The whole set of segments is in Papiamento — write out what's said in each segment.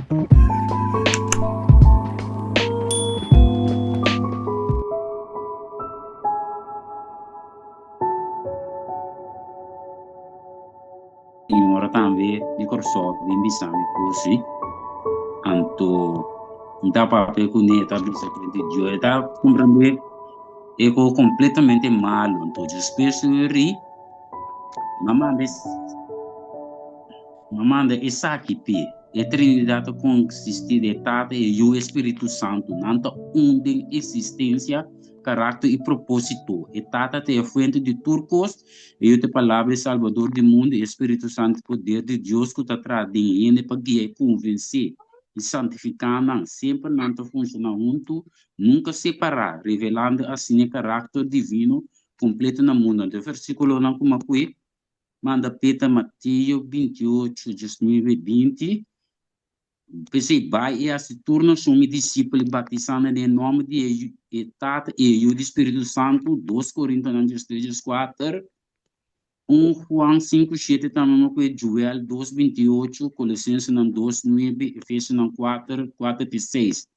Señora tambe di Kòrsou bin bisa mi ku si. Anto mi ta papia kuné, ta bisa ku di Dios. E ta komprendé e kos kompletamente malu. Anto despues su ri, mi a manda mi a manda esaki p'e. E Trinidat ta konsistí di e Tata, e Yu i e Spiritu Santu. Nan ta un den eksistensia, karakter i propósito. E Tata ta e fuente di tur kos. E Yu ta e Palabra i Salbador di mundu, e Spiritu Santu e poder di Dios ku ta traha den hende pa guia i konvensé i santifiká nan. Semper nan ta funshoná huntu, nunka separá, revelando asina e karakter divino kompleto na mundu. Anto e versíkulonan ku Makué manda p'e ta Mateo 28, 19, 20, P'esei, bai i hasi tur nashon mi disipel i batisá nan den e nòmber di e Tata i e Yu di Spiritu Santu, Dos Korintonan diestres dieskuater, Un Juan sinku shete tambe mi ku e Joel dos bintiocho, Kolosensenan dos nuebe, Efesionan kuater, kuater te seis.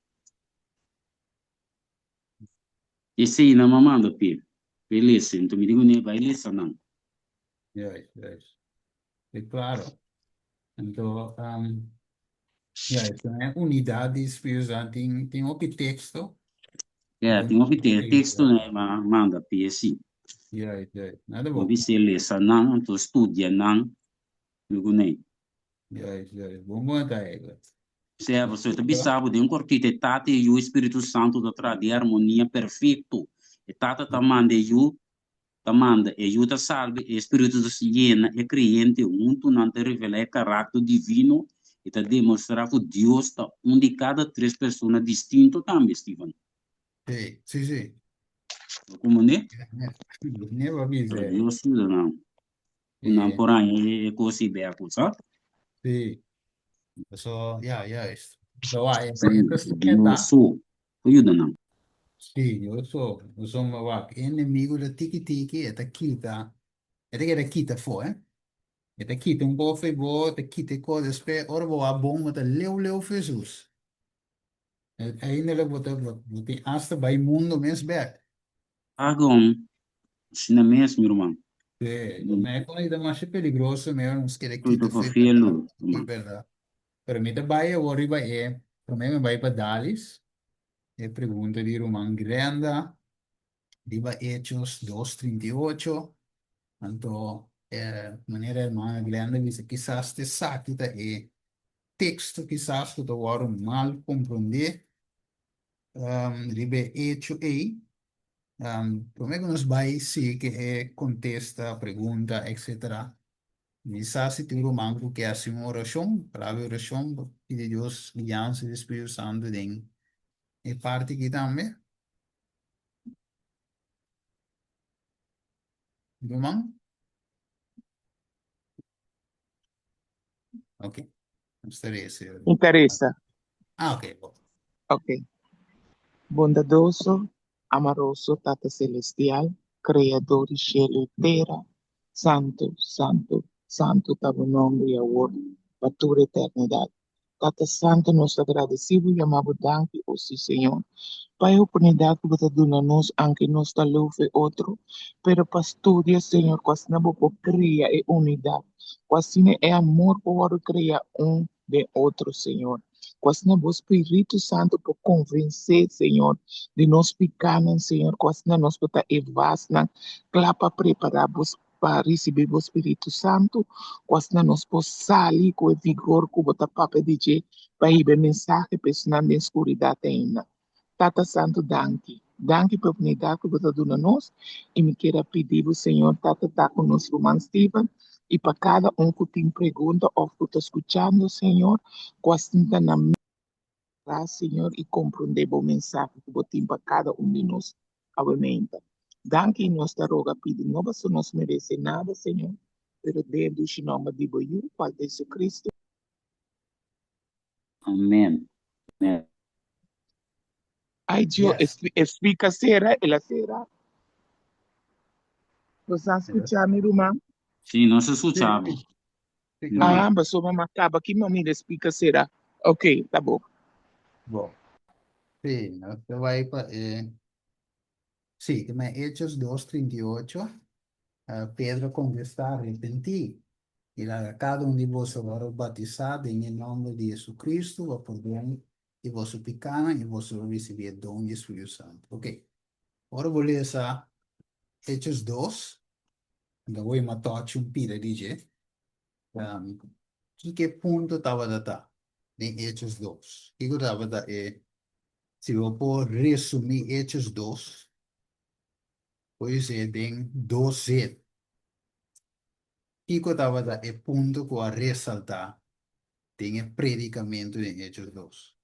Esei nan a manda p'e, p'e lesa. Enton mi di kuné, bai lesa nan. Juist, juist. Sí, claro. Anto, um, ja, esto e unidad di Spiritu Santo tin, tin hopi teksto. Ja, tin hopi te teksto na ma manda p'e sí. Juist, juist. Nada Bo bon. bis'é lesa nan, anto studia nan, mi kuné. Juist, juist. Bon bon ta eigenlijk. Sea, pasobra ta bisa bo den un kortito, e Tata, e Yu i Spiritu Santu ta traha den armonia perfekto. E Tata ta manda e Yu ta manda, e Yu ta salba, e Spiritu ta yena e kreyente, huntu nan ta revelá e karakter divino i ta demostrá ku Dios ta un di kada tres persona distinto tambe, Steven. Sí, sí, sí. Bo komprendé? Never bisa. Pero Dios yuda nan, ku nan por haña e kos ei bèk, bo sa? Sí. So, ja, juist. So, wa, e Sí, ta Dios so por yuda nan. Sí, yo so, pasobra wak, e enemigo ta tiki tiki, e ta kita, e ta keda kita afó, eh. E ta kita un poco fo'i bo, e ta kita e cos, despues ora bo wak bon, bo ta leu leu fo'i Hesus. Eindelijk bo ta, bo tin hasta bai mundo mes bek. Agon, asina mes, mi ruman. Sí, me con ta masha peligroso, me nos keda Tur kita ta fo'i fia berdad, lu, fo'i ruman. berdad. Pero mi ta bai awor riba e, prome mi bai pa Dalis. E pregunta di ruman Grenda riba Hechos dos trinta i ocho. Anto e manera hermana Glenda bisa kisas ta esaki ta e teksto kisas ku ta wòrdu mal komprondé riba e hecho ei. Promé ku nos bai sigui ku e kontesta, pregunta, etcetera, Mi sa si tin ruman ku ke hasi un orashon, palabra di orashon pa pidi Dios guiansa di Spiritu Santu den e parti aki tambe. Ruman? Ok, nos ta resa. Mi ta resa. Ah, ok, bo. Ok. Bondadoso, amoroso Tata Celestial, Creador di shelu i tera, Santu, santu, santu ta bo nomber i awor pa tur eternidad. Tata Santu, nos ta gradeci bo i yama bo danki, o si Señor, pa e oportunidad cu bo ta duna nos, aunke nos ta leu fe otro, pero pa studia, Señor, cu asina bo por crea e unidad, cu asina e amor por wordo crea un den otro, Señor. Ku asina bo Spiritu Santu por konvensé, Señor, di nos pikánan, Señor, ku asina nos por ta e vasnan kla pa prepará bo pa risibí bo Spiritu Santu, ku asina nos por sali ku e vigor ku bo ta papia di dje pa hiba e mensahe pa esnan den skuridat ainda. Tata Santu danki. Danki pa e oportunidat ku bo ta duna nos i mi kier a pidi bo Señor Tata ta ku nos ruman Steven i pa kada un ku tin pregunta òf ku ta skuchando Señor ku a sinta na mesa Señor i komprondé bo mensahe ku bo tin pa kada un di nos awe meinta. Danki i nos ta roga pidi no pasobra nos merese nada Señor pero den e dushi nòmber di bo Yu kual ta Jesucristo. Amen. Ay Dios, Yes. e speaker cera, el a cera. Bo sa scucha mi ruman? Sí, nos a scucha bo. Sí, claro. Ah, pasobra m'a caba ki m'a mira e speaker cera. Ok, ta bon. Bon. Sí, nos ta bai pa e. Sí, te men Hechos 2:38. Pedro kontestá, Arepentí, i laga kada un di boso wòrdu batisá den e nòmber di Jesucristo pa pordon di boso pikánan, i boso lo risibí e don di Spiritu Santu. Ok, ora bo lesa Hechos 2, anto bo ima tòchi un pida di dje. Kiko e punto tabata ta den Hechos 2? Kiko tabata e, si bo por resumí Hechos 2, por bis'é den dos zet. Kiko tabata e punto ku a resaltá den e predikamentu den Hechos 2?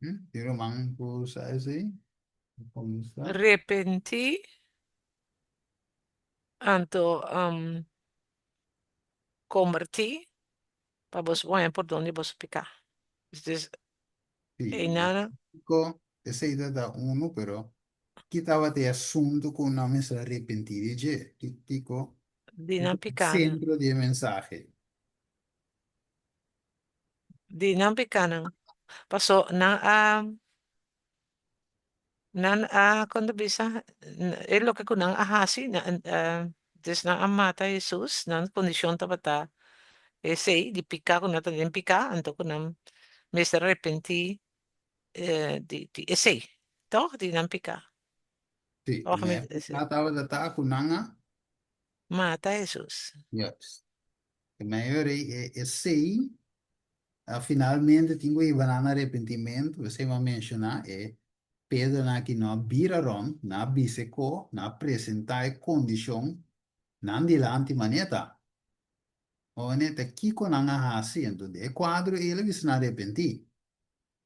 Tin ruman ku sa esei? Kuminsá. Repentí, anto kombertí pa boso por haña pordon di boso piká. Dus Sí, einan. Kiko, esei ta ta unu, pero ki tabata e asuntu ku nan mester a repentí di dje? Kiko Di nan pikánan. Sentro di e mensahe. Di nan pikánan. Paso nan a nan a kon ta bisa e loke ku nan a hasi dus nan a mata Hesus nan kondishon tabata esei di piká ku nan ta den piká anto ku nan mester arepentí di di esei tòg di nan piká. Sí, mi piká tabata ta ku nan a mata Hesus. Juist. E mayor ei e esei a finalmente tin ku hiba nan na arepentimentu, esei mi a menshoná, e Pedronan aki no a bira rònt, nan a bisa e ko, nan a presentá e kondishon nan dilanti manera ta. Ora ta kiko nan a hasi? Anto den e kuadro ei el a bisa nan arepentí.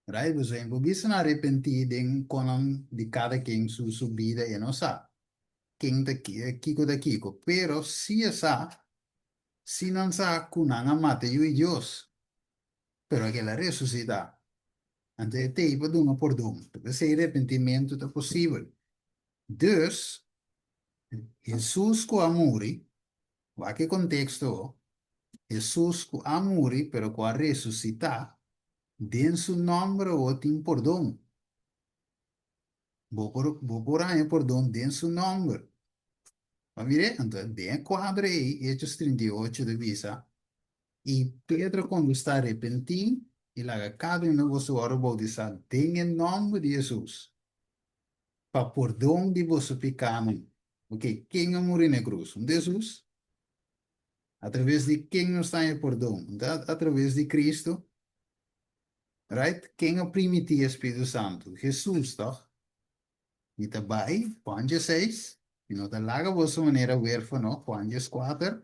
Right? Pasobra e por bisa nan arepentí den konan di kada ken su su bida e no sa ken ta kiko ta kiko, pero si e sa Si nan sa ku nan a mata e Yu di Dios, pero ku el a resusitá, anto e t'ei pa duna pordon. Ta p'esei repentimentu ta posibel. Dus, Hesus ku a muri, wak e konteksto, Hesus ku a muri pero ku a resusitá, den su nòmber awor tin pordon. Bo por, bo por haña pordon den su nòmber. Bo a mir'é? Anto, den e kuadro ei, Hechos 38 ta bisa, I Pedro a kontestá, Repentí i laga kada un di boso wòrdu boutisá den e nòmber di Hesus, pa pordon di boso pikánan. Oke, ken a muri na e krus? Un ta Hesus? Atraves di ken nos ta haña pordon? Un ta atraves di Kristu? Right? Ken a primiti e Spiritu Santu? Hesus, toch? Mi ta bai, Juan 16, mi no ta laga boso manera huerfano, Juan 14,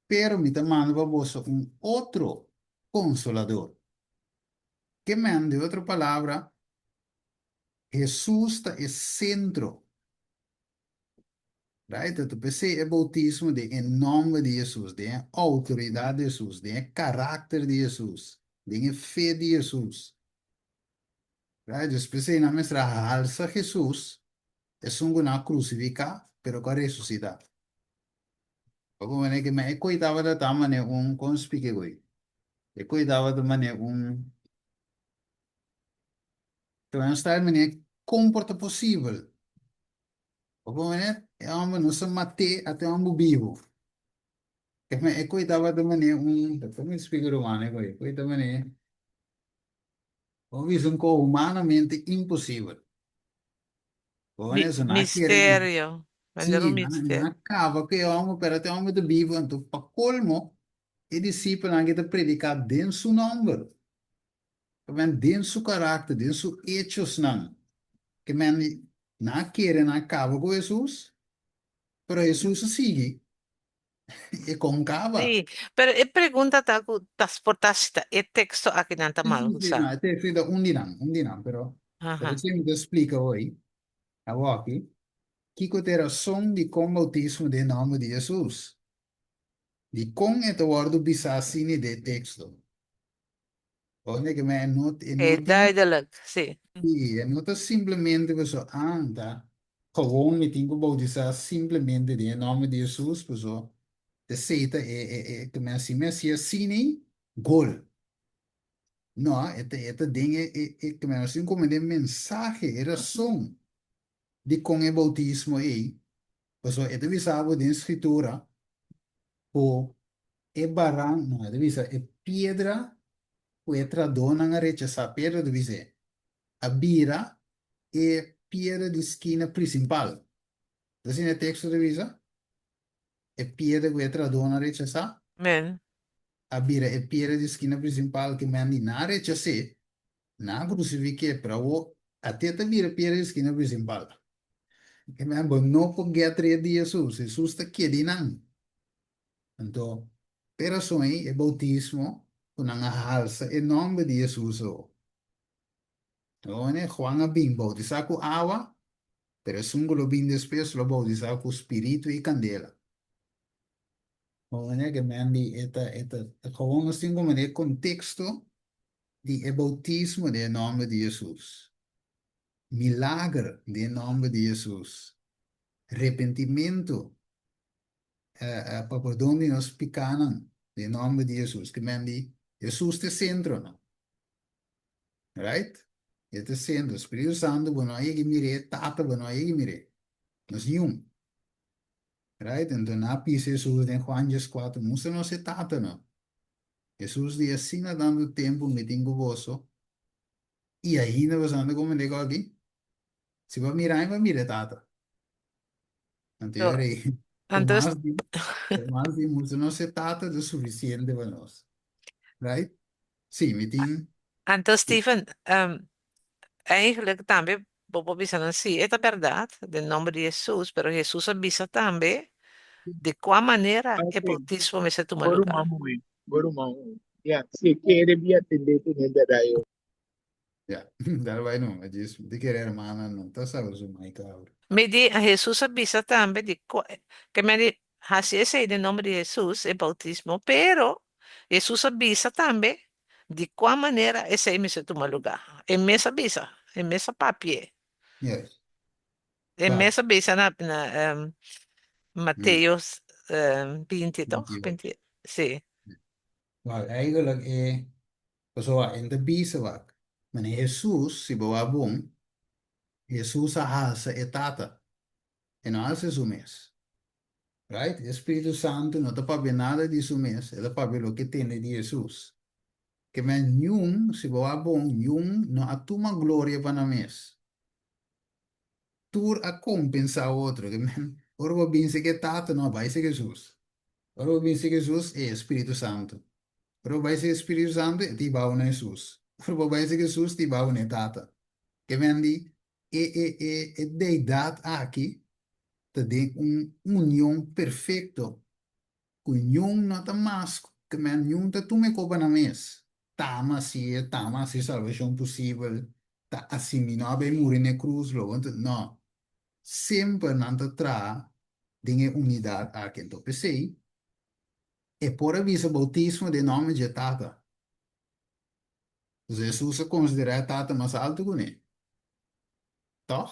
pero mi ta manda pa boso un otro Consolador. Ke men, di otro palabra, Hesus ta e sentro. Right? Anto p'esei e boutismo den e nòmber di Hesus, den e outoridat di Hesus, den e karakter di Hesus, den e fe di Hesus. Right? Dus p'esei nan mester a halsa Hesus, esun ku nan a krusifiká, pero ku a resusitá. Bo manera ke men e koi tabata ta manera un, kon spik'e koi? E koi tabata manera un, Nan sta manera kon por ta posibel? Bo manera e homber no sa mat'é ata e homber bibu. E koi tabata manera un, kon mi splika ruman e koi? E koi ta manera, bo bisa un kos humanamente imposibel. Bo manera so nan a kere, Misterio. Manera un sí, nan misterio. a kaba ku e homber pero ata e homber ta bibu. Anto pa kolmo e disipelnan ke ta prediká den su nòmber. Ke men den su karakter, den su echosnan. Ke men nan a kere nan a kaba ku Hesus, pero Hesus a sigui e kon kaba. Sí, pero e pregunta ta ku ta por ta si ta e teksto aki nan ta Sí, mal sí, sí, usá. no, e teksto ta un di nan, un di nan, pero pero Aha. esei mi ta splika hoy, awoki, kiko ta e rason di kon boutismo den nòmber di Hesus? Di kon e ta wòrdu bisá asina den e teksto? Ora ke men e no e E no tin duidelijk, sí. sí, e no ta simplemente pasobra anta. Gewoon mi tin ku boutisá simplemente den e nòmber di Hesus, paso esei ta e e e ke mi hasi. Mi hasi asina ei, gol. No, e ta e ta den e e e ke mi hasi komo den mensahe, e rason dikon e boutismo ei, paso e ta bisa bo den Skritura ku e baran, no, e ta bisa e piedra ku e tradónan a rechasá, Pedro ta bis'é, a bira e piedra di skina prinsipal. Ta asina e teksto ta bisa? E piedra ku e tradónan a rechasá Amen. a bira e piedra di skina prinsipal ku men di nan a rechas'é, nan a krusifik'é, pero awor at'é ta bira piedra di skina prinsipal. E men bo no por get red di Hesus, Hesus ta keda einan. Anto, p'e rason ei, e boutismo ku nan a halsa e nòmber di Hesus awor. Awor, Juan a bin boutisá ku awa, pero esun ku lo bin despues lo boutisá ku spiritu i kandela. Awor, ke men di e ta e ta gewoon nos tin ku mira e konteksto di e boutismo den e nòmber di Hesus, milager den e nòmber di Hesus, repentimentu pa pordon di nos pikánan den e nòmber di Hesus. Ke men di Hesus ta e sentro no. Right? E ta sendo Spiritu Santu bo no a yega mir'é, Tata bo no a yega mir'é. Nos niun. Right? Anto nan a pisa Hesus den Juan dieskuater, mustra nos e Tata no. Hesus di, Asina tantu tempu mi tin ku boso, i ainda boso anda komprendé kòk aki? Si bo a mira mi, bo a mira e Tata. Anto So, yo rei, anto mas di, mas di mustra nos e Tata ta sufisiente pa nos. Right? Sí, mi tin. Anto Steven, eigenlijk tambe bo por bisa nan sí, e ta bèrdat, den nòmber di Hesus, pero Hesus a bisa tambe di kua manera e Ok, boutismo mester tuma bo lugá. ruman muhé, bo ruman muhé. Ya, si e kere bi atendé kuné bèrdat yo. Ya, dal bai no, a djis mi ta kere hermana no ta sabe su mic abri. Mi di, Hesus a bisa tambe di kua, ke men di hasi esei den nòmber di Hesus, e boutismo, pero Hesus a bisa tambe di kua manera esei mester tuma lugá. E mes a bisa, e mes a papia. Yes. E Claro. mes a bisa na na Mateo 20, toch? 28. 20, sí. Wel, eigenlijk e, pasobra e ta bisa wak, mane Hesus, si bo wak bon, Hesus a halsa e Tata, e no halsa su mes. Right? E Spiritu Santu no ta papia nada di su mes, e ta papia loke e tende di Hesus. Ke men niun, si bo wak bon, niun no a tuma gloria pa nan mes. Tur a kompensá otro. Ke men, ora bo bin seki e Tata, no a bai seki Hesus. Ora bo bin seki Hesus, e Spiritu Santu. Ora bo bai seki Spiritu Santu, e ta hiba bo na Hesus. Ora bo bai seki Hesus, ta hiba bo na e Tata. Ke men di, e e e e deidat aki ta den un union perfekto ku niun no ta mas ke men niun ta tuma e kopa nan mes. Tama hasi e, tama hasi salbashon posibel, ta hasi mi no a bai muri na e krus lo bo no. Semper nan ta traha den e unidat aki. Anto p'esei e por a bisa boutismo den nòmber dje Tata. Pasobra Hesus a konsiderá e Tata mas altu kuné. Tòg?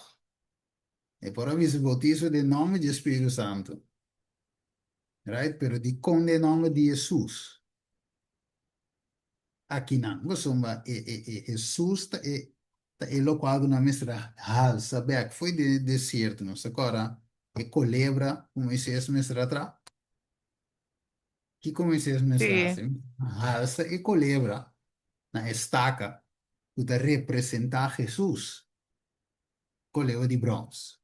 E por a bisa boutismo den nòmber dje Spiritu Santu. Right? Pero dikon den nòmber di Hesus? Akinan, pasobra e e e Hesus ta e ta e lokual ku nan mester a halsa bèk fo'i den e desierto. Nos ta kòrda e kolebra ku Moises mester a traha? Kiko Moises mester a Sí. hasi? Halsa e kolebra na e staka ku ta representá Hesus, kolebra di bròns.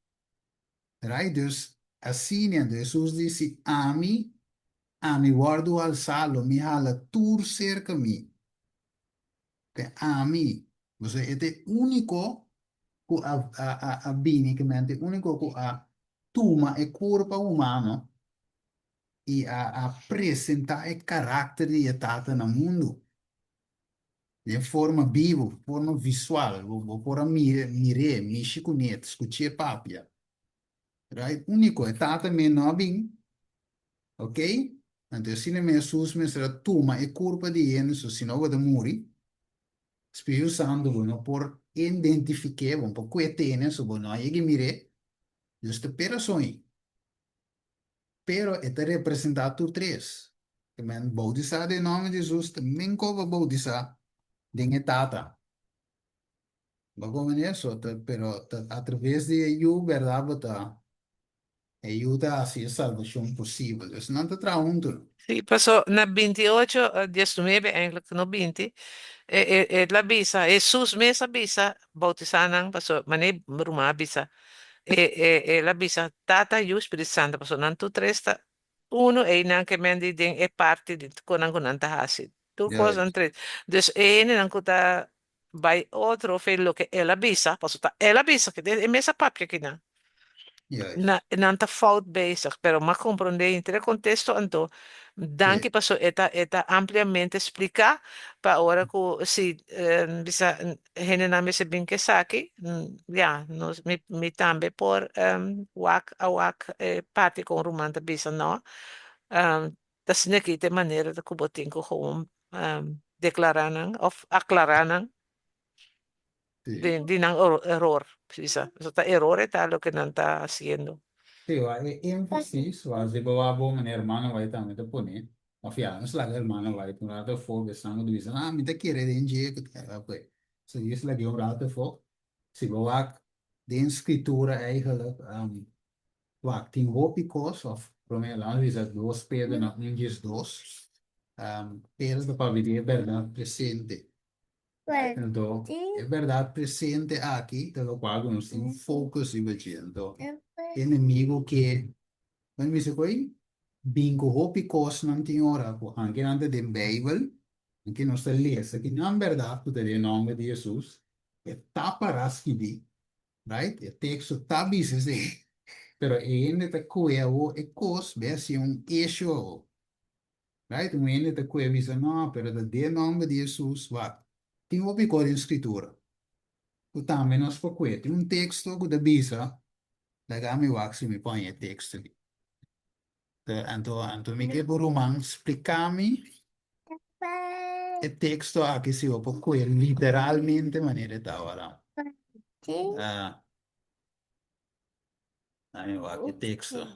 Right? Dus, asina anto Hesus di, Si ami, ami wòrdu halsá, lo mi hala tur serka mi. Te ami, pasobra e ta e úniko ku a a a a bini, ke men ta e úniko ku a tuma e kurpa humano i a a presentá e karakter di e Tata na mundu den forma bibu, forma visual, bo bo por a mira mir'é, mishi kuné, skuch'é papia. Right? Úniko, e Tata men no a bin, ok? Anto asina men Hesus mester a tuma e kurpa di hende, so si no bo ta muri. Spiritu Santu bo no por identifik'é, bo no por kue tene, so bo no a yega mir'é. Dus ta pera son ei. Pero e ta representá tur tres. Ke men boutisá den nòmber di Hesus ta men ku bo boutisá den e Tata. Bo komprendé? So ta, pero ta atraves di e Yu bèrdat bo ta, e Yu ta hasi e salbashon posibel. Dus nan ta traha huntu. Sí, paso na 28, 19 eigenlijk, no 20, e, e, e la bisa, Hesus mes a bisa, bautisá nan, paso manera ruman a bisa, e, e, el a bisa Tata, Yu, Spiritu Santo, paso nan tur tres ta uno, einan ke men di den e parti di konan ku nan ta hasi. Tur kos nan tres. Dus e hendenan ku ta bai otro fe loke el a bisa, paso ta el a bisa, e mes a papia kinan. Na, nan ta fout bezig, pero m'a comprende henter e contexto anto danki paso e ta e ta ampliamente splica pa ora cu si bisa hendenan mester bin cu esaki ya nos mi mi tambe por wak a wak e parti con ruman ta bisa no ta asina aki ta e manera cu bo tin cu gewoon declara nan of aclara nan. Di, di nan error, bisa. Eso ta error e ta loke nan ta haciendo. Sí, wa e énfasis, wa si bo wak bo manera hermano bai tambe ta pone, of ya, nos laga hermano bai un rato afó, besnan ku ta bisa, ah, mi ta kere den dje, ku ta, oké. So djis lag'é un rato afó. Si bo wak den Skritura eigenlijk, wak tin hopi kos, of promé laga nos bisa dos Pedro na un djis dos, Pedro ta papia di e bèrdat presente. Anto, e bèrdat presente aki ta lokual ku nos tin focus riba dje. Anto, e enemigu ke, bo bisa ku ei bin ku hopi kosnan tin ora ku anke nan ta den Beibel, anke nos ta lesa ki nan bèrdat ku ta den nòmber di Hesus, e ta pará skibí, right? E teksto ta bisa esei, pero e hende ta kohe awor e kos bai hasi un issue awor. Right? Un hende ta kue bisa, no, pero ta den nomber di Hesus. Wak, tin hopi kos den Skritura ku tambe nos por kue. Tin un teksto ku ta bisa, laga mi wak si mi por haña e teksto aki. Anto, anto mi ke ku ruman splika mi e teksto aki si bo por kue literalmente manera e ta awor. Ah, mi wak e teksto.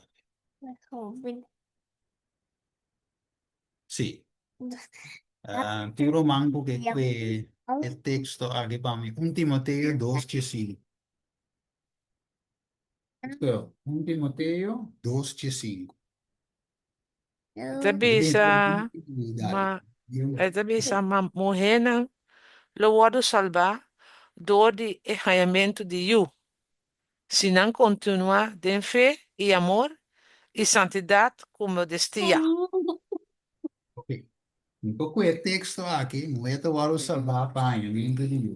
Sí. Ah, tin ruman ku ke kue e teksto aki pa mi. Un Timoteo dos djesinku. So, un Timoteo dos djesinku. E ta bisa ma e ta bisa ma muhénan lo wòrdu salbá dor di e hañamentu di yu, si nan kontinuá den fe i amor i santidat ku modestia. Ok. Mi por kue e teksto aki, muhé ta wòrdu salbá pa hañamentu di yu.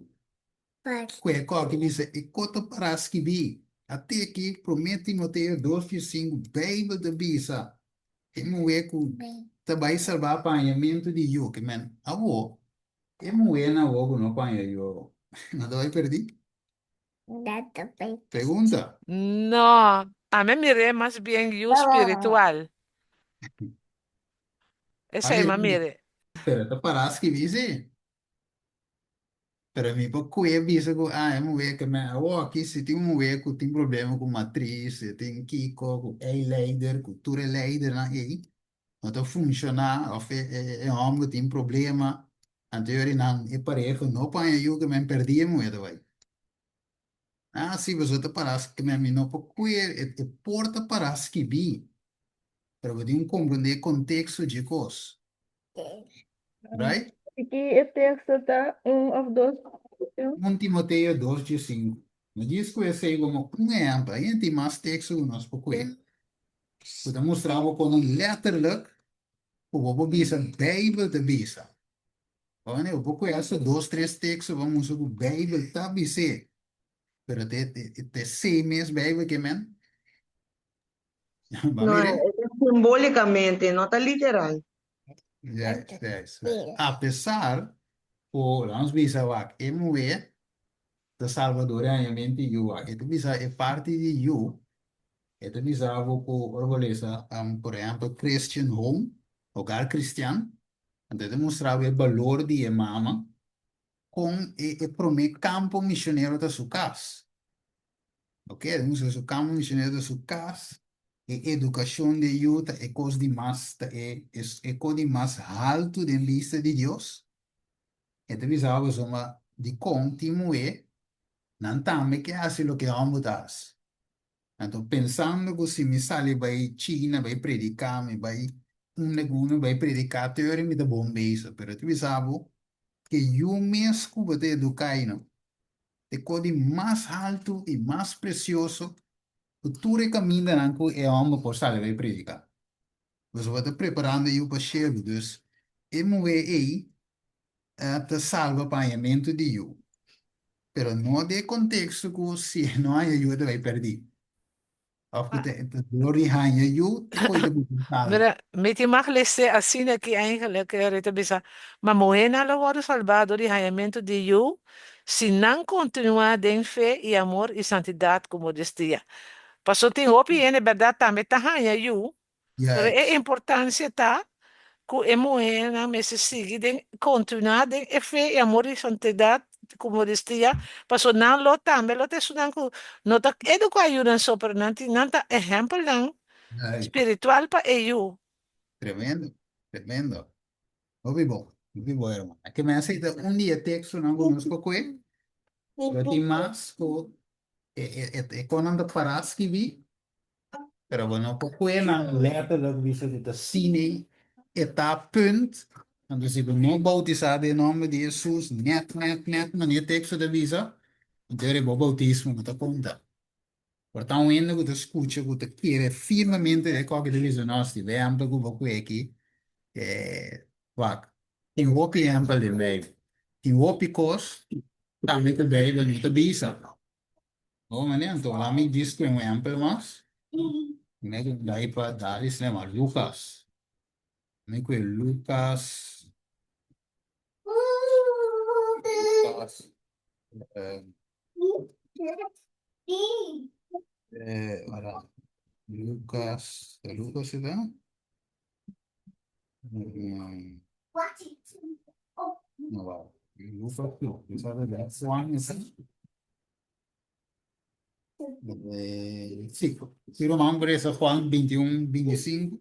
Kue kòki bisa e ko ta pará skibí. A teki Promé Timoteo dos diesinku Beibel ta bisa e muhé ku ta bai salbá pa hañamentu di yu. Ke men awor e muhénan awor ku no paña yu awor no ta bai pèrdí? Pregunta. No, ami a mir'é mas bien yu spiritual. Esei mi a mir'é. Pero ta pará skibí sí. Pero mi por kue bisa ku ah e muhé ke men awoki si tin un muhé ku tin problema ku matris, e tin kiko ku eileider ku tur e leidernan ei no ta funshoná òf e e hòmber tin problema anto yori nan e pareha no por haña yu ke men pèrdí e muhé ta bai. Ah si boso ta para ke men mi no por kue e e por ta para skibí pero bo tin ku komprondé e konteksto dje kos. Right? I ki e teksto ta un òf dos Timoteo? Un Timoteo dos diesinku. No djis ku esei komo un ehèmpel, ainda tin mas teksto ku nos por kue ku ta mustra bo kon letterlik ku bo por bisa Beibel ta bisa. Bo por kue asta dos tres teksto pa mustra ku Beibel ta bis'é, pero ta esei mes Beibel ke men. Ba No, mire. e ta simbólikamente, no ta literal. Juist, juist. A pesar ku nos bisa wak e muhé ta salvador e hañamento di yu wak. E ta bisa e parti di yu, e ta bisa bo ku ora bo lesa por ehèmpel Christian Home, Hogar Cristian, anto e ta mustra bo e balor di e mama kon e e promé kampo misionero ta su kas. Ok, ta mustra su kama misionero ta su kas, e edukashon di e yu ta e kos di mas, ta e e kos di mas haltu den bista di Dios. E ta bisa bo pasobra dikon tin muhé nan tambe ke hasi loke hòmber ta hasi. Anto pensando ku si mi sali bai China bai prediká, mi bai unda ku unda bai prediká te ora mi ta bon bezig. Pero ta bisa bo ke yu mes ku bo ta eduká ei no, ta e kos di mas haltu i mas presioso ku tur e kamindanan ku e hòmber por sali bai prediká. Pasobra bo ta preparando e yu pa shelu, dus e muhé ei ta salba pa hañamentu di yu, pero no den e konteksto ku si e no haña yu e ta bai pèrdí, òf ku ta dor di haña yu ta koe ta buska salba. Mira, mi tin mag lese asina aki eigenlijk, e ta bisa, Ma muhénan lo wòrdu salbá dor di hañamentu di yu si nan kontinuá den fe i amor i santidat ku modestia. Pasobra tin hopi hende bèrdat tambe ta haña yu, Pero e Juist. importancia ta cu e muhernan mester sigui den continua den e fe y amor y santidad cu modestia, pasobra nan lo tambe lo ta esunnan cu no ta educa yunan so, pero nan tin nan ta ehempelnan Juist. spiritual pa e yu. Tremendo, tremendo. Hopi bon, hopi bon hermana. Ke men asei ta un di e tekstonan ku nos por kohe, pero tin mas ku e e e e konan ta pará skibí, pero bo no por kohe nan letterlijk bisa ku ta sine e ta punt. Anto si bo no boutisá den nòmber di Hesus nèt nèt nèt manera e teksto ta bisa, anto ora bo boutismo no ta konta. Por ta un hende ku ta skucha ku ta kere firmemente den kòke ta bisa nos di ehèmpel ku bo kue aki, wak, tin hopi ehèmpel den Beibel, tin hopi kos tambe ku Beibel no ta bisa. Bo manera, anto laat mi djis kue un ehèmpel mas, mi a dai pa Daris lema Lukas, mi kue Lukas, Lukas, Ora, Lucas, ta Lucas e ta? Mm, no, ba, Lucas no, esa ta da Juan esa. Sí, sí, Román por eso, Juan 21, 25.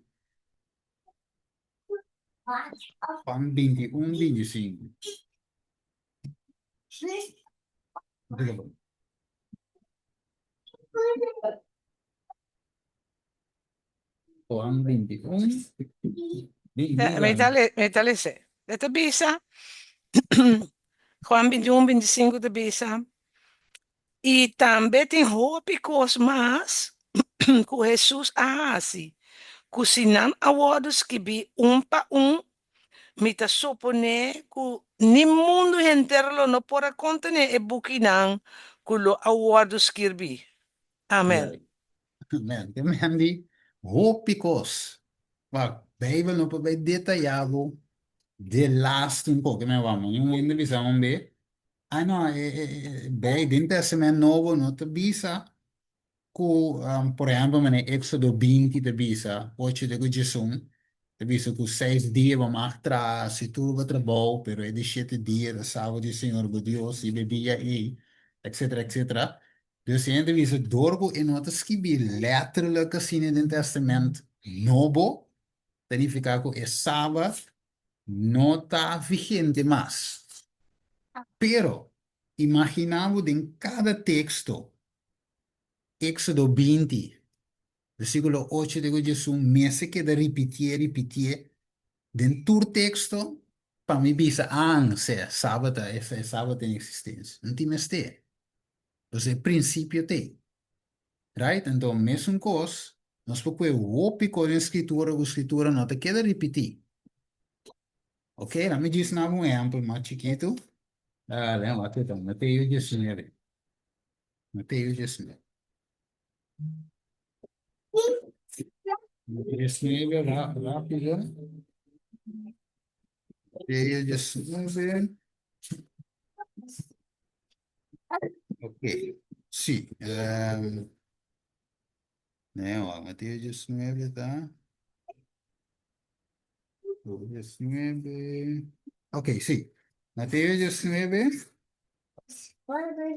Juan 21, 25. Juan 21. Mi ta le, mi ta lese. E ta bisa, Juan 21, 25 ta bisa, I tambe tin hopi kos mas ku Hesus a hasi, ku si nan a wòrdu skibí un pa un, Mi ta suponé ku ni mundu henter lo no por a kontené e bukinan ku lo a wòrdu skirbí. Amèn. Amèn. Te men di hopi kos. Wak, Beibel no por bai detayá bo delaste un poco. Men wak, un hende bisa un be, ah no, e, e, e, Bei den Testament Nobo no ta bisa Ku, por ehèmpel, manera Éksodo 20 ta bisa, ocho te ku diesun, ta bisa ku seis dia bo mag traha, hasi tur bo trabou, pero e di shete dia ta Saba di Señor bo Dios, riba e dia ei, etsetera, etsetera. Dus e hende ta bisa, dor ku e no ta skibí lèterlik asina den Tèstamènt Nobo, ta nifiká ku e Sabat no ta vigente mas. Pero, imaginá bo den kada teksto Éxodo 20, versículo 8 te ku 11 mester keda ripitié, ripitié den tur teksto pa mi bisa, ah, sea, sabat ta, e sabat ta en eksistensia. No tin mester. Entonces e prinsipio t'ei. Right? Anto mesun kos, nos por kue hopi kos den Skritura ku Skritura no ta keda ripití. Ok, laat mi djis naba un ehèmpel mas chikitu. Ah, len wak e ta, Mateo 19. Mateo 19. 19, rápido. Mateo 19. Ok, sí. Um, nee, wacht, Mateo 19 ta. 19. Ok, sí. Mateo 19.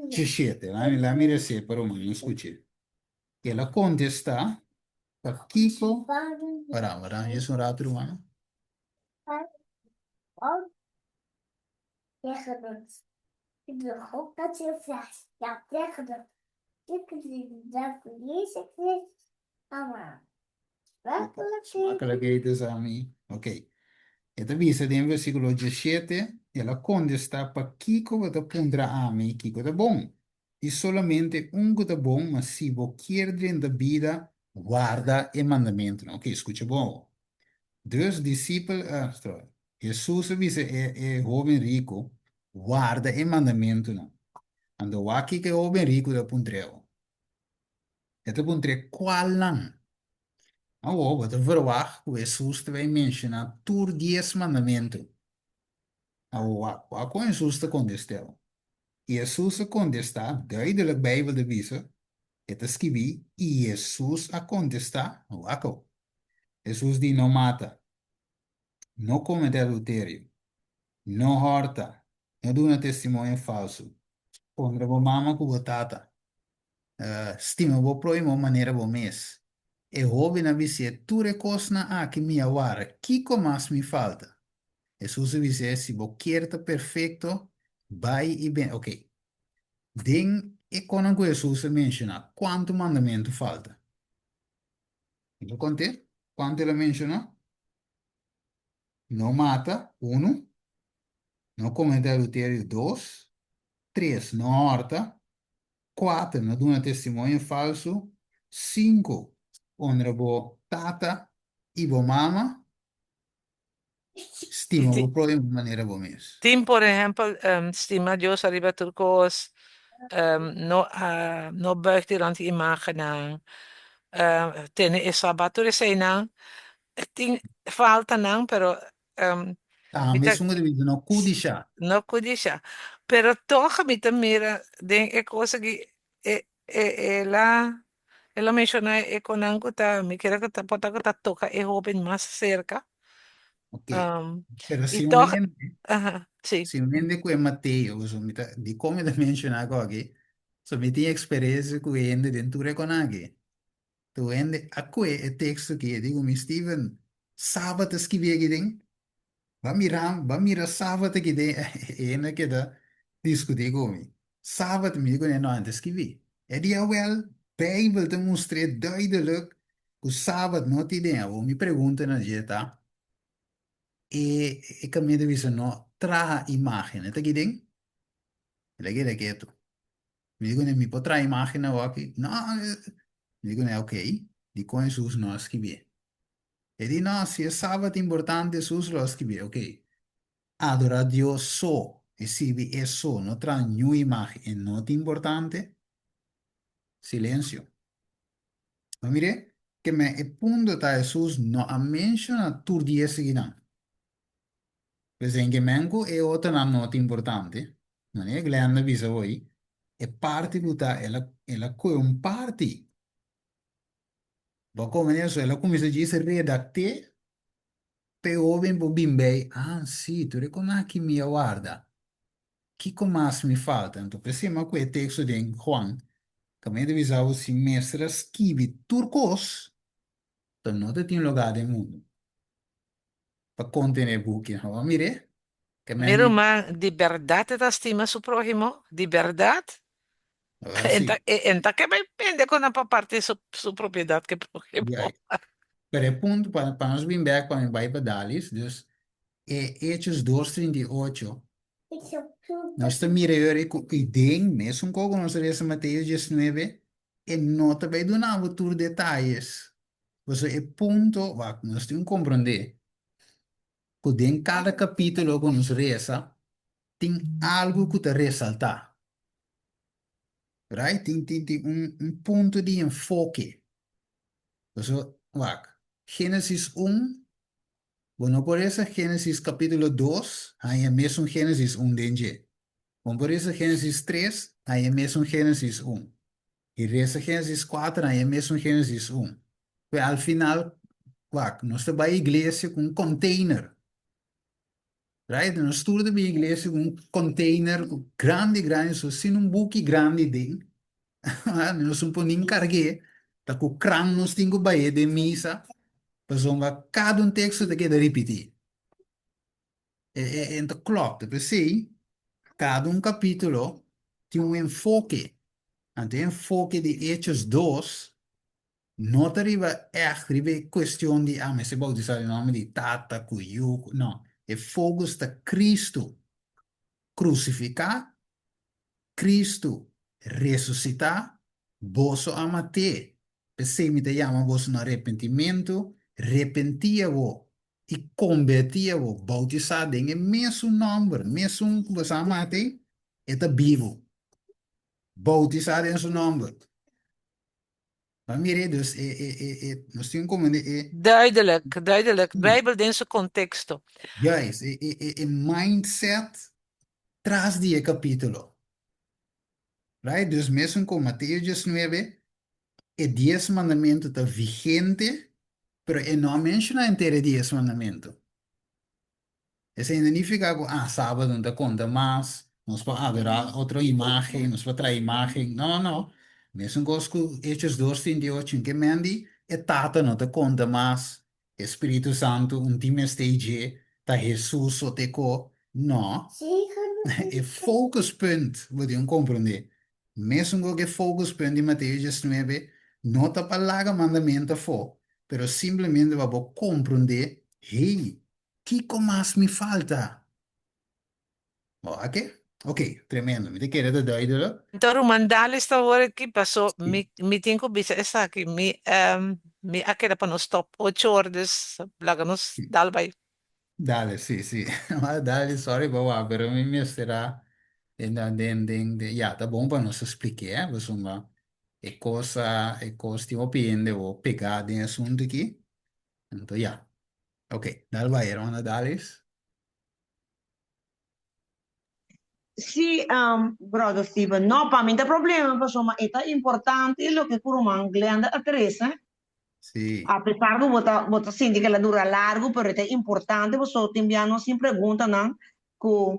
17. Laat mi res'é pa ruman skuch'é. El a kontestá, Pakiko? Para, para, djis un ratu ruman. Smakelijk eten sa mi. Ok. E ta bisa den versíkulo 17, El a kontestá, Pakiko bo ta puntra ami kiko ta bon? I solamente un ku ta bon, ma si bo kier drenta bida, warda e mandamentunan. Ok, skucha bon awor. Dus disipel, sorry, Hesus a bisa e e hóben riku, Warda e mandamentunan. Anto wak kiko e hóben riku ta puntr'é awor. E ta puntr'é kualnan. Awor bo ta verwagt ku Hesus ta bai menshoná tur dies mandamentu. Awor wak, wak kon Hesus ta kontest'é awor. I Hesus a kontestá, duidelik Beibel ta bisa, e ta skibí, I Hesus a kontestá, wak awor. Hesus di, No mata, no kometé adulterio, no hòrta, no duna testimonio falsu, honra bo mama ku bo tata, stima bo próhimo manera bo mes. E hóben a bis'é, Tur e kosnan aki mi a wara, kiko mas mi falta? Hesus a bis'é, Si bo kier ta perfekto, bai i ben. Oké. Den e konan ku Hesus a menshoná, kuantu mandamentu falta? Mi ta kont'é kuantu el a menshoná. No mata, unu. No kometé adulterio, dos. Tres, no hòrta. Kuater, no duna testimonio falsu. Sinku, honra bo tata i bo mama. Stima bo próhimo manera bo mes. Tin por ehèmpel, stima Dios ariba tur kos, no no buig dilanti imágennan, tene e sabat, tur eseinan tin faltanan, pero Ta mi ta mesun ku ta bisa no kudishá. No kudishá. Pero tòg mi ta mira den e kos aki e e el a el a menshoná e konan ku ta mi kere ku ta por ta ku ta toka e hóben mas serka. Ok. Pero I si un tòg hende, aha, sí. si un hende ku e Mateo, pasobra mi ta dikon mi ta menshoná ku aki, pasobra mi tin eksperensia ku hende den tur e konan aki. Tur hende a kue e teksto aki, e di ku mi, Steven, Sabat ta skibí aki den? Ba mira, ba mira Sabat aki den. E hende a keda diskutí ku mi. Sabat, mi di ku ne, no, e ta skibí. E di, awèl, Beibel ta mustr'é duidelik ku Sabat no tin den. Awor mi pregunta na dje ta, e e kaminda ta bisa no traha imágen, e ta aki den? El a keda ketu. Mi di kuné, mi por traha imágen awor aki? No, mi di kuné, ok, dikon Hesus no a skibié? E di, no, si e sabat importante Hesus lo a skibié. Ok, adorá Dios so i sirbi e so, no traha niun imágen, e no ta importante? Silensio. Bo mir'é? Ke men e punto ta Hesus no a menshoná tur di esekinan. Pues den ke men ku e otronan no ta importante, manera Glenda a bisa hoy, e parti ku ta el a el a kohe un parti. Bo a komprende eso? El a kuminsá djis redakté pa e hoben por bin bei, ah sí, tur e kos aki mi a warda. Kiko mas mi falta? Anto p'esei mi a kohe e teksto den Juan, kaminda ta bisa bo si mester a skibi tur kos, ta no ta tin lugá den mundu. pa kontené buki. Bo a mir'é? Ke Mi men ruman, di bèrdat e ta stima su próhimo? Di bèrdat? Ora E sí. ta, e ta ke bai bende ku nan pa parti su, su propiedat ku e próhimo. Ya. Pero e punto pa, pa nos bin bèk pa mi bai pa Dalis, dus e Hechos 2:38, nos ta mira e ora ku i den mesun kos ku nos a lesa Mateo 19, e no ta bai duna bo tur detayes. Pasobra e punto, wak, nos tin ku komprondé ku den kada kapítulo ku nos resa tin algu ku ta resaltá. Right? Tin tin tin un un punto di enfoke. Pasobra, wak, Génesis un, bo no por resa Génesis kapítulo dos, haña mesun Génesis un den dje. Bo no por resa Génesis tres, haña mesun Génesis un. I resa Génesis kuater nan e mesun Génesis un. Pues al final, wak, nos ta bai iglesia ku un container. Right? Nos tur ta bin iglesia ku un container ku grandi grandi so sin un buki grandi den. Nos no por nin karg'é, ta ku kran nos tin ku bai den misa, pasobra kada un teksto ta keda ripití. E e e ta klòp. P'esei kada un kapítulo tin un enfoke. Anto e enfoke di Hechos dos No ta riba ègt riba e kuestion di a mester boutisá den nòmber di Tata ku Yu ku, no, e focus ta Kristu krusifiká, Kristu resusitá, boso a mat'é, p'esei mi ta yama boso na repentimentu, repentí awor i kombertí awor, boutisá den e mesun nòmber, mesun ku boso a mat'é, e ta bibu, boutisá den su nòmber. Pa mira dus e e e e nos tin como de e Duidelijk, duidelijk. Bijbel den su contexto. Juist, e e e e mindset tras di e capítulo. Right? Dus mesun con Mateo 19, e dies mandamento ta vigente, pero e no a menciona henter e dies mandamento. Esei no nifiká ku ah sábado no ta konta mas, nos por adorá otro imágen, nos por traha imágen. No, no. Mesun kos ku Hechos dos 38, ke men di e Tata no ta konta mas, e Spiritu Santu un tin mester dje, ta Hesus so te ko. No. E focuspunt bo tin ku komprondé. Mesun kos ku e focuspunt di Mateo 19 no ta pa laga mandamentu afó, pero simplemente pa bo komprondé, hey, Kiko mas mi falta? Bo a ke? Ok, tremendo. Mi ta kere ta duidelijk. Anto ruman Dalis ta wor aki paso mi mi tin ku bisa esaki mi mi a keda pa nos stop ocho or dus laga nos dal bai. Dale, si, si. Dale, sorry pa wak, pero mi mester a den den den den ya ta bon pa nos a splik'é eh, pasobra e kos a e kos tin hopi hende bo pegá den e asuntu aki. Anto ya. Ok, dal bai, hermana Dalis. Sí, um, brother Steven, no, pa mi ta problema, pasobra e ta importante loke ku ruman Glenda a trese. Sí. A pesar ku bo ta, bo ta sinti ku el a dura largu, pero e ta importante pasobra tin bia nos tin preguntanan ku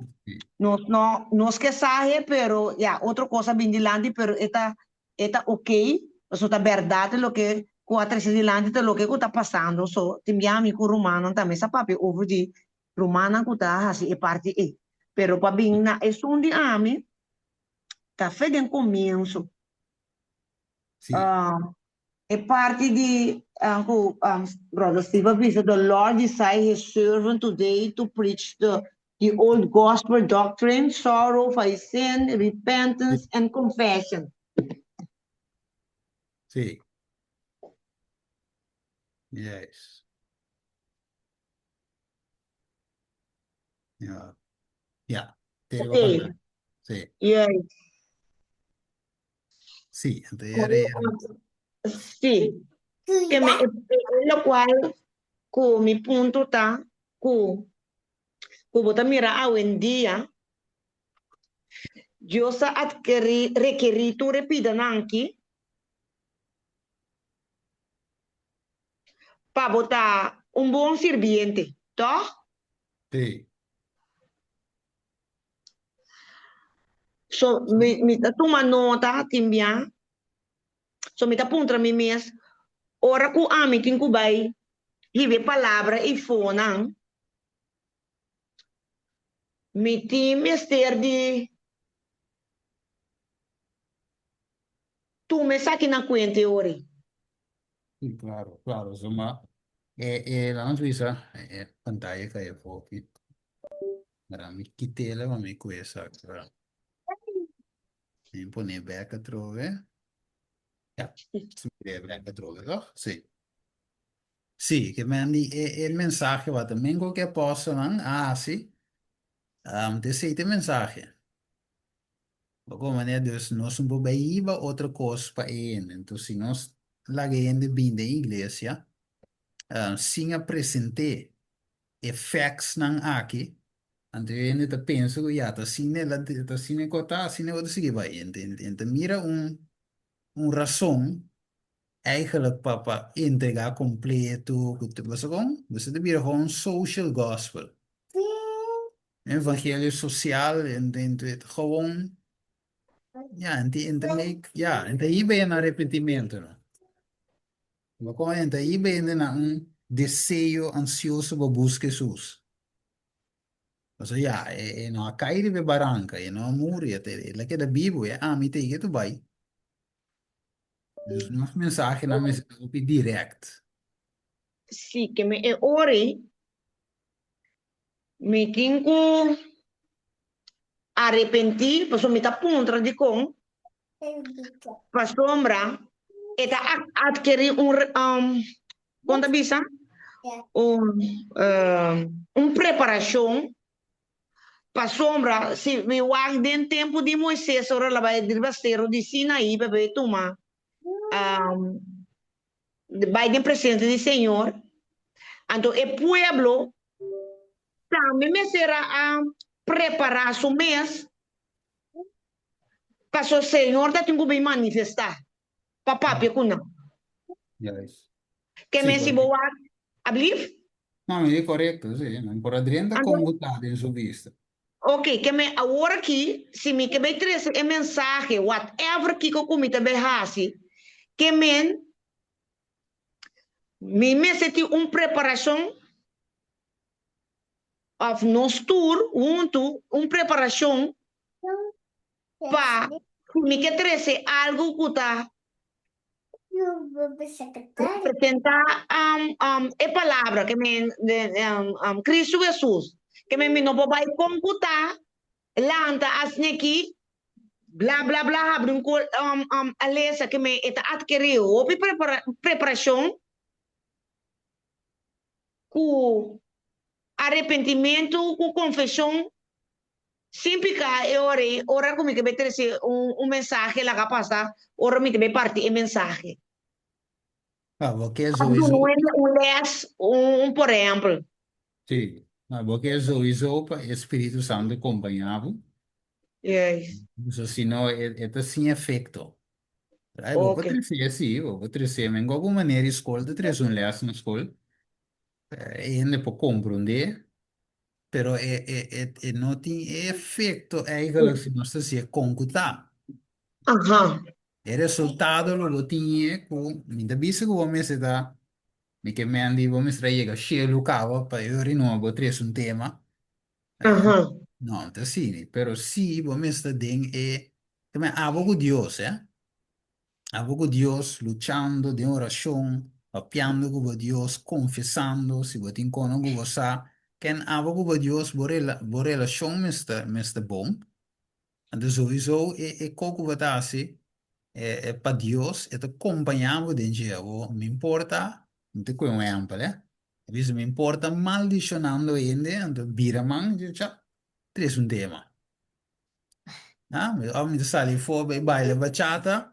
nos no, nos ke sa he, pero ya, otro kos a bin dilanti, pero e ta E ta ok, pasobra ta bèrdat loke ku a trese dilanti ta loke ku ta pasando. So, tin bia mi ku rumannan tambe sa papia over di rumannan ku ta hasi e parti ei. Pero pa bin na esun di ami, ta fe den komienso. Sí. E parti di ku Brother Steve a bisa, The Lord decide his servant today to preach the the old gospel doctrine, sorrow for his sin, repentance and confession. Sí. Yes. Ja. Ja. Te Ok. Sí. Yes. Sí, anto e era Sí. Que me, locual cu mi punto ta cu cu bo ta mira awendia Dios a adqueri requeri tur e pidanan aki pa bo ta un bon sirbiente, toch? Sí. So, mi, mi ta tuma nota tin bia. So, mi ta puntra mi mes, ora ku ami tin ku bai hiba e palabra ei fonan, mi tin mester di tuma esaki na kuenta e ora ei. Sí, claro, claro. So, ma, e, e, laat ons bisa, e, e pantalla kai afó aki. Mira, mi kit'el pa mi ku esaki. Mi pone bek atrobe. Ja, si mi bek atrobe, toch? Sí. Sí, ke men di e, e mensahe wat ta men ku ke apòstelnan a hasi, um, ta esei ta e mensahe. Bo manera dus nos no por bai hiba otro kos pa e hende. Enton si nos laga e hende bin den iglesia, um, sin a present'é e factsnan aki, anto e hende ta pensa ku ya ta asina el a ta asina e kos ta, asina e kos ta sigui bai. Ent ent ta mira un un rason eigenlijk pa pa entrega kompleto ku tur. Bo sa kon? Bo sa ta bira kon un social gospel. Evangelio sosial en en gewoon ya en ta en ta make ya en ta hiba na arrepentimiento no. Bo kon en ta hiba hende na un deseo ansioso pa buska Hesus. Pasobra ya e e no a kai riba e baranka, e no a muri, e ta el a keda bibu, e ami ta ke tu bai. Dus nos mensahenan mester ta hopi direct. Si ke mi e ora ei Mi tin ku arepentí, pasobra mi ta puntra dikon, pasobra e ta atkerí un, kon ta bisa, un, un preparashon, pasobra si mi wak den tempu di Moises ora el a bai riba sero di Sinaí pa bai tuma bai den presencia di Señor, anto e pueblo tambe mester a prepara su mes, pasobra Señor ta tin cu bin manifesta pa papia cu nan. Juist. Ke Sí, men si bo correcto. wak, ablief? No, mi di correcto, sí. Nan por a drenta Anto, con bo ta den su bista. ok, ke men awor aki, si mi ke bay trece e mensahe, whatever kiko cu mi ta bay haci, ke men Mi mester tin un preparashon òf nos tur huntu un preparashon pa si mi ke trese algu ku ta representá e palabra ke men Kristu Hesus ke men mi no por bai kon ku ta Lanta asn'aki, bla bla bla habri un kol a lesa ke me e ta atkerí hopi preparashon ku arepentimentu ku konfeshon sin piká e ora ei ora ku mi ta bai trese un mensahe laga pasa ora mi ta bai parti e mensahe. Ah, bo ke Òf sowieso. duna un lès un por ehèmpel. Sí, ah, bo ke sowieso pa e Spiritu Santu kompañá bo. Yes. So si no e e ta sin efekto. Ai, bo por Oke. trese sí, bo por trese. Men ku algun manera e skol ta trese un lès na skol. E hende por komprondé, pero e e e e no tin e efekto eigenlijk si nos ta hasié kon ku ta. Aha. E resultado lo bo tin e ku mi ta bisa ku bo mester ta mi ke men di bo mester a yega shelu kaba pa e ora no bo trese un tema. Aha. No, ta asina, pero si bo mester den e ta men abo ku Dios eh. Abo ku Dios luchando den orashon, papiando ku bo Dios, konfesando si bo tin kono ku bo sa ken abo ku bo Dios bo rela bo relashon mester mester bon. Anto souiso e e ko ku bo ta hasi e e pa Dios e ta kompañá bo den dje. Awor mi importa, mi ta kohe un ehèmpel eh, a bisa mi importa maldishonando hende anto bira man dje cha trese un tema. Ah, mi òf mi ta sali afó bai baila bachata,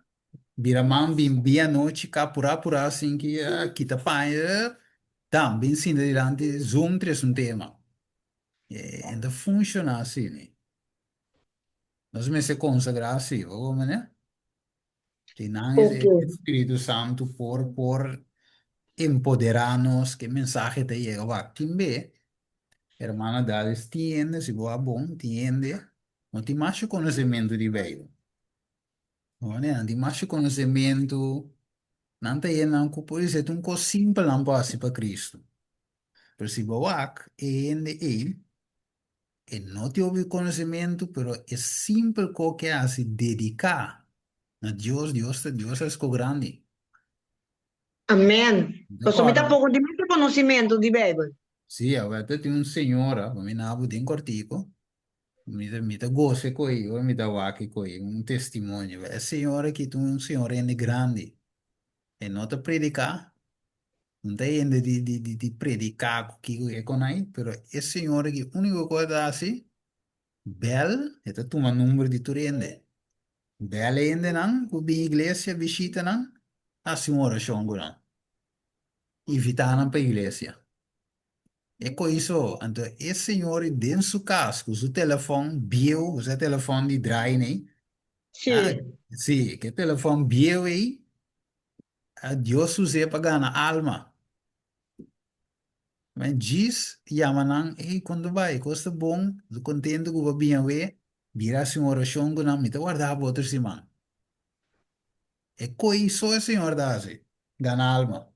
bira man bin bin anochi ka purá purá sin ki kita paña dam bin sinta dilanti zoom trese un tema. E ta funshoná asina. Nos mester konsagrá si, bo komo ne? Si nan e Ok. Spiritu Santu por por empoderá nos ku e mensahe ta yega wak. Tin be, hermana Dalis, tin hende, si bo a bon, tin hende no tin masha konosementu di Beibel. Bo ne? Nan tin masha konosementu, nan ta hendenan ku por esei ta un kos simpel nan por hasi pa Kristu. Pero si bo wak e hende ei, E no tin hopi konosementu, pero e simpel ko ke hasi dediká na Dios, Dios ta Dios a esko grandi. Amen. Mi ta Pasobra mi kòrda. tampoko tin mucho konosementu di Beibel. Sí, awor tin un señora ku mi nabu den kòrtiku, mi ta mi ta gosa ku ei ora mi ta wak ku ei, un testimonio. E señora aki ta un señora hende grandi, e no ta prediká, No ta hende di di di di prediká ku kiko e konai, pero e señor aki úniko kos e ta hasi, bèl, e ta tuma number di tur hende. Bèl e hendenan ku bin iglesia, bishita nan, hasi un orashon ku nan. Invitá nan pa iglesia. E koiso, anto e señor den su kas ku su telefòn bieu, ku su telefòn di draai nei, Sí. ah, sí, ku e telefòn bieu ei, A Dios us'é pa gana alma. Men djis yama nan, ey, kon ta bai? Kos ta bon? Mi ta kontentu ku bo a bin awe. Bira hasi un orashon ku nan, mi ta warda bo otro siman. E koi so e Señor ta hasi, gana alma.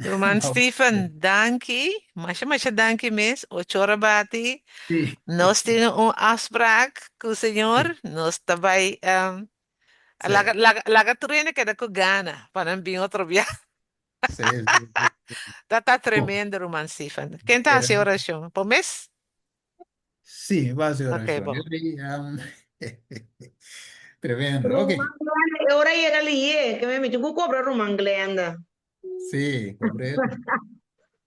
Ruman Stephen, danki. Masha masha danki mes. Ocho ora bati. Sí. Nos tin un afspraak ku Señor. Nos ta bai um, Sí. laga, laga, laga tur hende keda ku gana pa nan bin otro bia. Sí, sí, sí. Ta ta Bon. tremendo, ruman Stephen. Ken ta hasi orashon? Bo mes? Sí, mi va hasi Ok, orashon. bon. Yo di, um, tremendo. Ok. Ruman Glenda, e ora yega lié, ke mi tin ku kobra ruman Glenda. Sí, kobr'é.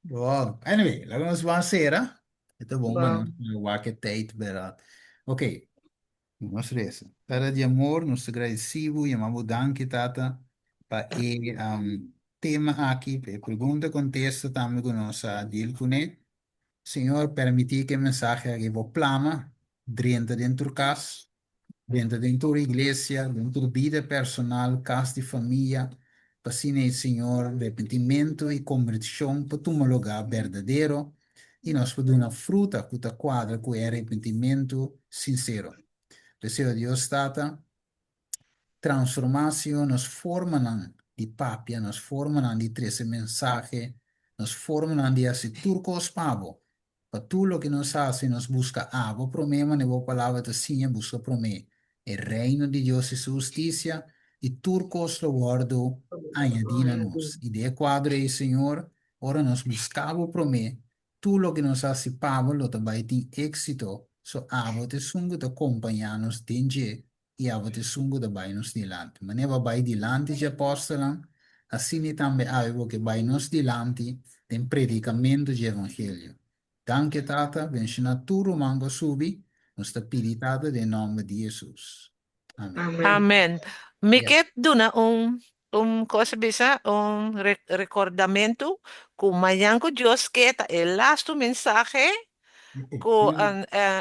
Bon, anyway, laga nos ban sera. E ta bon pa Bon. nos wak e tijd, bèrdat. Ok, nos resa. Tata di amor, nos ta gradisí bo, yama bo danki, Tata, pa e um, tema aki, pa e pregunta kontesta tambe ku nos a deal kuné. Señor, permití ku e mensahe aki bo plama drenta den tur kas, drenta den tur iglesia, den tur bida personal, kas di famia, pa asina ei, Señor, repentimentu i kombertishon por tuma lugá berdadero i nos por duna fruta ku ta kuadra ku e arepentimentu sinsero. P'esei, Dios Tata, Transformá, Señor, nos formanan di papia, nos formanan di trese mensahe, nos formanan di hasi tur kos pa Bo. Pa tur loke nos hasi, nos buska Abo promé, manera Bo Palabra ta siña, buska promé e Reino di Dios i Su hustisia, i tur kos lo wòrdu añadí na nos. I den e kuadro ei, Señor, ora nos buska Bo promé, Tur loke nos hasi pa bo lo ta bai tin éksito, so abo ta esun ku ta kompañá nos den dje i abo ta esun ku ta bai nos dilanti. Manera bo a bai dilanti dje apòstelnan, asina tambe awe bo ke bai nos dilanti den predikamentu dje evangelio. Danki, Tata, benshoná tur ruman ku a subi, nos ta pidi, Tata, den nòmber di Hesus. Amen. Amen. Mi Yes. ke duna un un cosa bisa un re recordamentu ku mañan ku Dios ke ta e lastu mensahe ku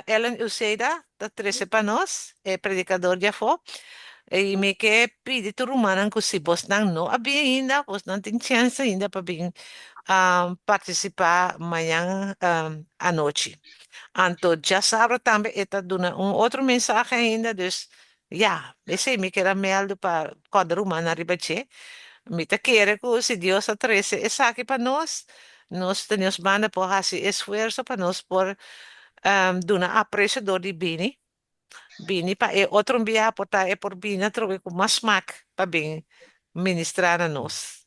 Ellen Uceda ta trese pa nos, e predicador di afó. I mi ke pidi tur rumannan ku si bosnan no a bin ainda, bosnan tin chèns ainda pa bin partisipá mañan anochi. Anto djasabra tambe e ta duna un otro mensahe ainda, dus ya, esei mi keda mèldu pa kòrda rumannan riba dje. Mi ta kere ku si Dios a trese esaki pa nos, nos ta nos banda por hasi esfuerso pa nos por duna apresio dor di bini, bini pa e otro biaha por ta e por bini atrobe ku mas smak pa bin ministrá na nos.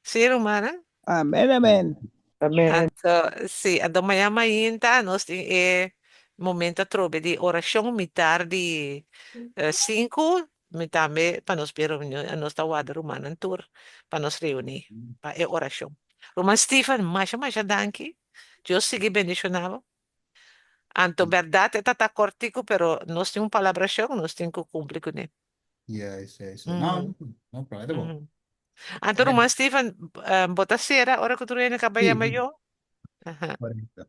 Sí, rumannan? Amen, amen. Amen. Anto, sí, anto mañana mainta nos tin e momento atrobe di orashon mitar di sinku, mi tambe pa nos bin reunion, nos ta warda rumannan tur pa nos reuní pa e orashon. Ruman Stephen, masha masha danki. Dios sigui bendishoná bo. Anto bèrdat e ta ta kòrtiku, pero nos tin un palabrashon, nos tin ku kumpli kuné. Juist, juist. No, no problema, ta bon. Anto ruman Steven, bo ta sera ora ku tur hende kaba Sí, yama sí. yo? Aha. Correcto.